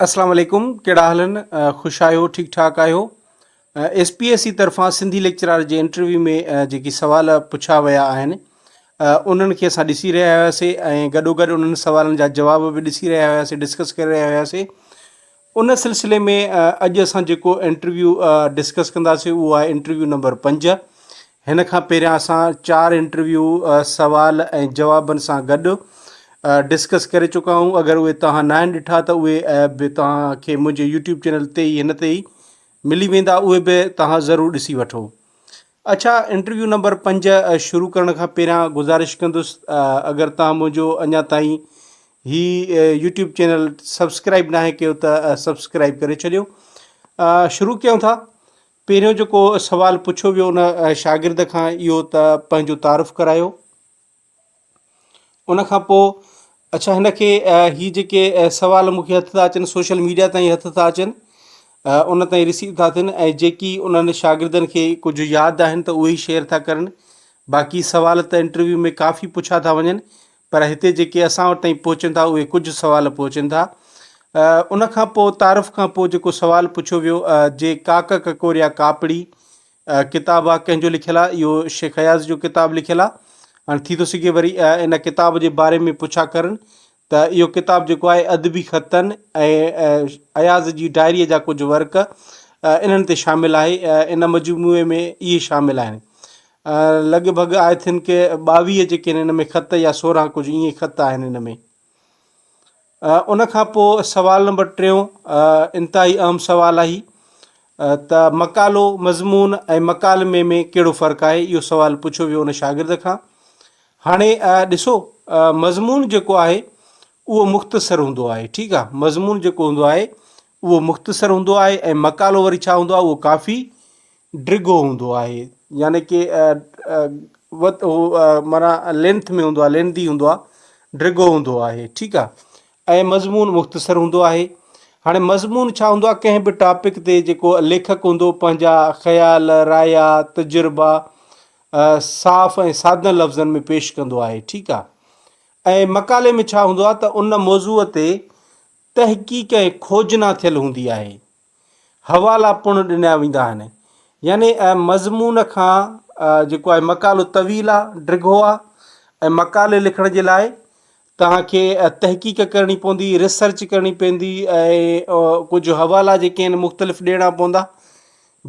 اسلام عليڪم ڪهڙا حال آهن خوش آهيو ٺيڪ ٺاڪ آهيو ايس پي ايس سي طرفان سنڌي ليڪچرار جي انٽرويو ۾ جيڪي سوال پڇا ويا آهن انهن کي اسان ڏسي رهيا هياسي ۽ گڏو گڏ انهن سوالن جا جواب به ڏسي رهيا هياسي ڊسڪس ڪري رهيا هياسي ان سلسلي ۾ اڄ اسان جيڪو انٽرويو ڊسڪس ڪنداسي اهو آهي انٽرويو نمبر 5. هن کان پهريان اسان چار انٽرويو سوال ۽ جوابن سان گڏ ڊسڪس ڪري چڪا آهيون. اگر اهي توهان ناهن ڏٺا ته اهي به توهان کي منهنجي يوٽيوب چينل تي ئي هن تي ئي ملي ويندا، اهي به توهان ضرور ڏسي وٺو. اڇا انٽرويو نمبر 5 شروع ڪرڻ کان پهريان گذارش ڪندس اگر توهان منهنجو اڃا تائين هي يوٽيوب چينل سبسڪرائب ناهي ڪيو ته سبسڪرائب ڪري ڇڏيو. شروع ڪيون ٿا. پهريون جيڪو سوال پڇيو ويو ان شاگرد کان اهو ته پنهنجو تعارف ڪرايو. ان کان پوء اڇا هن کي هي جيڪي سوال مون کي هٿ ٿا اچن سوشل ميڊيا تائين هٿ ٿا اچن ان تائين رسيو ٿا ٿين ۽ جيڪي انهن شاگردن کي ڪجهه ياد آهن ته اهي ئي شيئر ٿا ڪرن. باقي سوال ته انٽرويو ۾ ڪافي پڇا ٿا وڃن پر هتي جيڪي اسان وٽ تائين پهچن ٿا اهي ڪجهه سوال پهچن ٿا. ان کان پوء تعارف کان پوء جيڪو سوال پڇيو ويو جي ڪاڪ ڪڪوريا ڪاپڙي ڪتاب آ ڪنهن جو لکيل آ؟ اهو شيخ اياز جو ڪتاب لکيل آ. هاڻي ٿي ٿو سگهي وري ان ڪتاب جي باري ۾ پڇا ڪرن ته اهو ڪتاب جيڪو آهي ادبي خطن ۽ اياز جي ڊائريء جا ڪجهه ورق انهن تي شامل آهي. ان مجموعي ۾ اهي شامل آهن. لڳ ڀڳ I think 22 جيڪي آهن ان ۾ خط يا 16 ڪجهه ائين خط آهن ان ۾. ان کان پوء سوال نمبر ٽيون انتهائي اهم سوال آهي ته مقالو، مضمون ۽ مڪالمي ۾ ڪهڙو فرق آهي؟ اهو سوال پڇيو ويو ان شاگرد کان. هاڻي ڏسو مضمون جيڪو آهي اهو مختصر هوندو آهي، ٺيڪ آهي، مضمون جيڪو هوندو آهي اهو مختصر هوندو آهي ۽ مقالو وري ڇا هوندو آهي؟ اهو ڪافي ڊگهو هوندو آهي يعني ڪي معنيٰ لينٿ ۾ هوندو آهي، لينٿي هوندو آهي، ڊگهو هوندو آهي، ٺيڪ آهي ۽ مضمون مختصر هوندو آهي. هاڻي مضمون ڇا هوندو آهي؟ ڪنهن به ٽاپڪ تي جيڪو ليکڪ هوندو پنهنجا خيال، رايا، تجربا صاف ۽ سادن لفظن ۾ پيش ڪندو آهي، ٺيڪ آهي ۽ مقالي ۾ ڇا هوندو آهي ته ان موضوع تي تحقيق ۽ کوجنا ٿيل هوندي آهي. حوالا پڻ ڏنا ويندا آهن. يعني مضمون کان جيڪو آهي مقالو طويل آ، ڊگهو آ ۽ مقالي لکڻ جي لاء توهان کي تحقيق ڪرڻي پوندي، ريسرچ ڪرڻي پوندي ۽ ڪجهه حوالا جيڪي آهن مختلف ڏيڻا پوندا.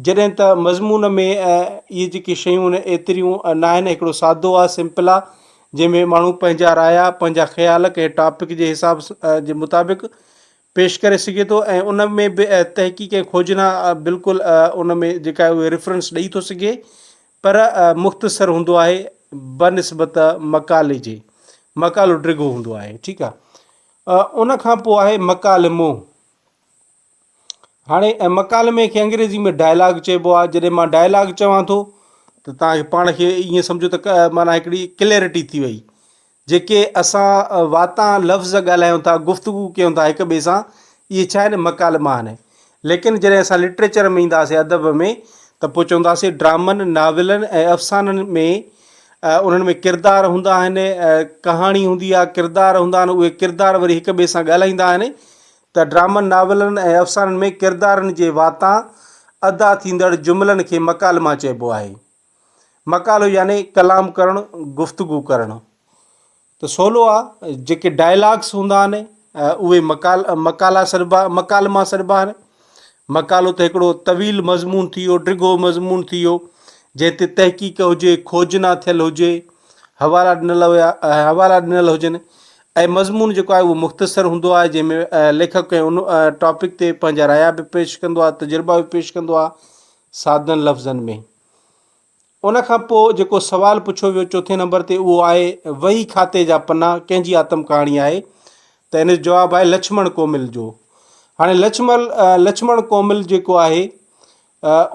جڏهن ته مضمون ۾ اهي جيڪي شيون آهن ايتريون ناهن، هڪڙو سادو آ، سمپل آ، جنهن ۾ ماڻهو پنهنجا رايا، پنهنجا خيال ڪنهن ٽاپڪ جي حساب جي مطابق پيش ڪري سگهي ٿو ۽ ان ۾ به تحقيق ۽ کوجنا بلڪل ان ۾ جيڪا اهي ريفرنس ڏئي ٿو سگهي پر مختصر هوندو آهي بنسبت مقالي جي. مقالو ڊگهو هوندو آهي. ٺيڪ آهي. ان کان پوء آهي مڪالمو. هاڻي مڪالمي کي انگريزي ۾ ڊائلاگ چئبو آهي. جڏهن مان ڊائلاگ چوان ٿو ته توهان کي پاڻ کي ائين سمجهو ته معنيٰ هڪڙي ڪليرٽي ٿي وئي. جيڪي اسان واتان لفظ ڳالهايون ٿا، گفتگو ڪيون ٿا هڪ ٻئي سان، اهي ڇا آهن؟ مڪالما آهن. ليڪن جڏهن اسان لٽريچر ۾ اينداسين، ادب ۾، ته پوء چونداسين ڊرامن، ناولن ۽ افسانن ۾ انهن ۾ ڪردار هوندا آهن، ڪهاڻي هوندي آهي، ڪردار هوندا آهن، اهي ڪردار وري هڪ ٻئي سان ڳالهائيندا آهن ته ڊرامن، ناولن ۽ افسانن ۾ ڪردارن جي واتان ادا ٿيندڙ جملن کي مڪالما چئبو آهي. مقالو يعني ڪلام ڪرڻ، گفتگو ڪرڻ ته سولو آ، جيڪي ڊائلاگس هوندا آهن اهي مقال مقالا سڏبا مڪالما سڏبا آهن. مقالو ته هڪڙو طويل مضمون ٿي ويو، ڊگهو مضمون ٿي ويو، جنهن تي تحقيق هجي، کوجنا ٿيل هجي، حوالا ڏنل هيا حوالا ڏنل هجن ۽ مضمون جيڪو آهي اهو مختصر هوندو آهي، جنهن ۾ ليکڪ ڪنهن ان ٽاپڪ تي پنهنجا رايا به پيش ڪندو آهي، تجربا به پيش ڪندو آهي سادن لفظن ۾. ان کان پوء جيڪو سوال پڇيو ويو چوٿين نمبر تي اهو آهي وهي کاتي جا پنا ڪنهن جي آتم ڪهاڻي آهي؟ ته ان جو جواب آهي لڇمڻ ڪومل جو. هاڻي لڇمل لڇمڻ ڪومل جيڪو آهي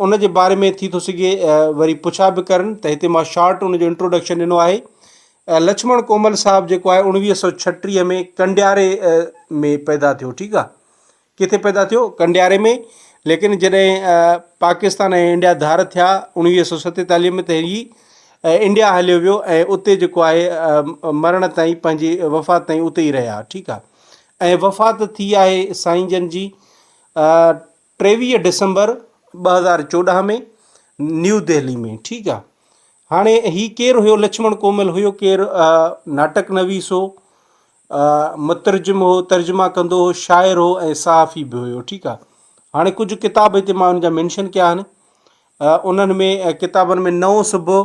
ان جي باري ۾ ٿي ٿو سگهي وري پڇا به ڪرن ته هتي مان شارٽ ان جو انٽروڊڪشن ڏنو آهي. لڇمڻ ڪومل صاحب جيڪو آهي 1936 ۾ ڪنڊياري ۾ پيدا ٿيو ٺيڪ آهي. ڪٿي پيدا ٿيو؟ ڪنڊياري ۾، ليڪن جڏهن پاڪستان ۽ انڊيا ڌار ٿيا 1947 ۾ ته هي انڊيا هليو ويو ۽ اتي جيڪو آهي مرڻ تائين پنهنجي وفات تائين اتي ئي رهيا ٺيڪ آ. ۽ وفات ٿي آهي سائين جن جي 23 ڊسمبر 2014 ۾ نيو دهلي ۾ ٺيڪ آ هاڻي هي ڪير هيو لڇمڻ ڪومل هيو ڪير ناٽڪ نويس هو مترجم هو ترجما ڪندو هو شاعر هو ۽ صحافي به هيو ٺيڪ آ هاڻي ڪجهه ڪتاب هتي مان ان جا مينشن ڪيا آهن انهن ۾ ڪتابن ۾ نئون صبح،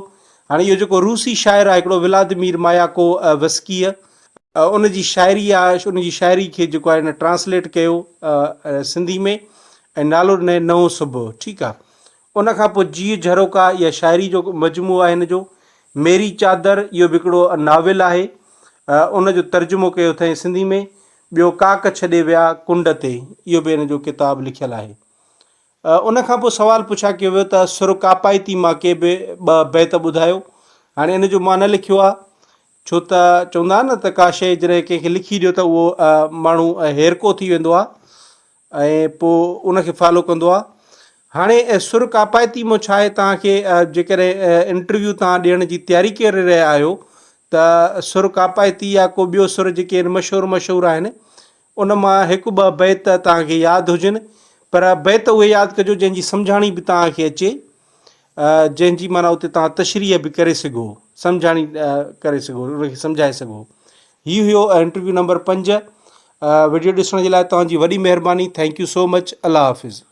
هاڻي اهو جيڪو روسي شاعر آهي هڪڙو ولادمير ماياڪو وسڪيء ان جي شاعري آهي ان جي شاعري کي جيڪو آهي هن ٽرانسليٽ ڪيو سنڌي ۾ ۽ نالو ڏنائين نئون صبح ٺيڪ آهي ان کان پوء جيء جهروڪا اها شاعري جو مجموعو آهي هن جو ميري چادر اهو به هڪڙو ناول آهي ان جو ترجمو ڪيو اٿائين سنڌي ۾ ٻيو ڪاڪ ڇڏي ويا ڪنڊ تي اهو به هن جو ڪتاب لکيل آهي ان کان پوء سوال پڇا ڪيو ويو ته سر ڪاپائتي مان ڪي به ٻه بيت ٻڌايو. هاڻي ان جو مان نه لکيو آهي، ڇو ته چوندا آهن نه ته ڪا شيء جڏهن ڪنهن کي لکي ڏيو ته اهو ماڻهو هيرڪو ٿي ويندو آهي ۽ پوء ان کي فالو ڪندو آهي. هاڻي سر ڪاپائتي مان ڇا آهي توهان کي جيڪڏهن انٽرويو توهان ڏيڻ جي تياري ڪري رهيا آهيو ته سر ڪاپائتي يا ڪو ٻيو سر جيڪي آهن مشهور مشهور آهن ان مان هڪ ٻه بيت توهان کي ياد هجن پر بيت اهي ياد ڪجو جنهن جي سمجهاڻي به توهان کي اچي جنهن جي معنيٰ اتي توهان تشريح به ڪري سگهو سمجهاڻي ڪري سگهو ان کي سمجهائي سگهو هي هيو انٽرويو نمبر 5 وڊيو ڏسڻ جي لاء توهان جي وڏي مهرباني thank you so much Allah Hafiz.